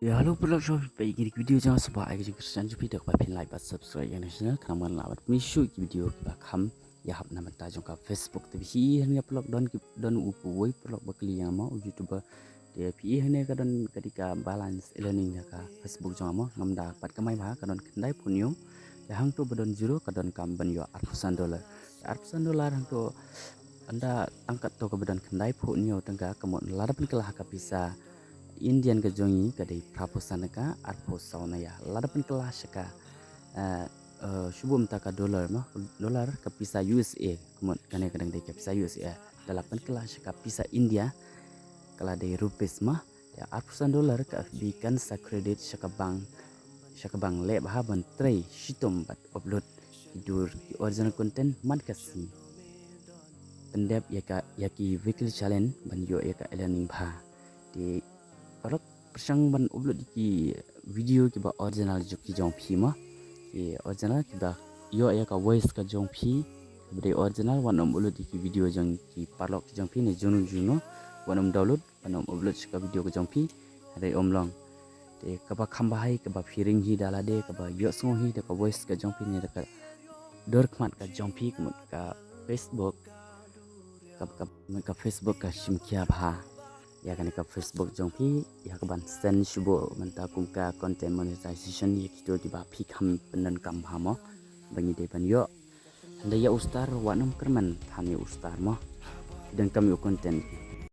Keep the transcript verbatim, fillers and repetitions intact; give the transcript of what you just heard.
Ya, hello paralok, shuwa phi peit ïa ki video jong nga, sngewbha ai ka jingkyrshan jong phi da kaba phin like bad subscribe ïa kane ka channel, khnang ban lah ban pynmih shuh ki video kiba kham ïahap na bynta jong ka Facebook. Te phi i hangne paralok, don ki, don u pa uwei paralok ba kylli ïa nga mo, u YouTuber. Te phi i hangne ka don ka dei ka balance earning ïa ka Facebook jong nga mo, ngam da pat kamai bha, ka don khyndai phew hynñiew. Te hangto ba don zero ka donkam ban ïoh arphew san dollar. Te arphew san dollar hangto, ynda tang katto kaba don khyndai phew hynñiew tyngka, ka mut lada pynkylla ha ka pisa Indian ka jong ngi ka dei phra phew san tyngka arphew saw naya. Lada pynkylla sha ka, eh, eh, shu buh mynta ka dollar mo, dollar, ka pisa U S A, ka mut kane ka dang dei ka pisa U S A. Lada pynkylla sha ka pisa India, ka la dei rupees mo. Te arphew san dollar ka F B kan sa credit sha ka bank, sha ka bank leh bha ban trei shitom bad upload ki dur ki original content man ka sngi. Pyndep ïa ka, ïa ki weekly challenge ban ïoh ïa ka earning bha. Te paralok, pyrshang ban upload ïa ki video kiba original jong ki jong phi mo. Ki original kiba ïoh ïa ka voice ka jong phi, kiba dei original, wat nym upload ïa ki video jong ki paralok ki jong phi ne jong no jong no, wat nym download, wat nym upload sha ka video ka jong phi, hynrei ym long. Te kaba kham bha hi kaba phi ring hi da lade, kaba ïohsngew hi da ka voice ka jong phi ne da ka dur khmat ka jong phi, ka mut ka Facebook, ka, ka, ka Facebook ka shim khia bha ïa kane ka Facebook jong phi, ïa kaban send shuh buh mynta kum ka content monetization ïa kito kiba phi kham pyndonkam bha mo, ba ngi dei ban ïoh. Hynda ïa u star wat nym kyrmen than ïa u star mo. Phi donkam ïa u content,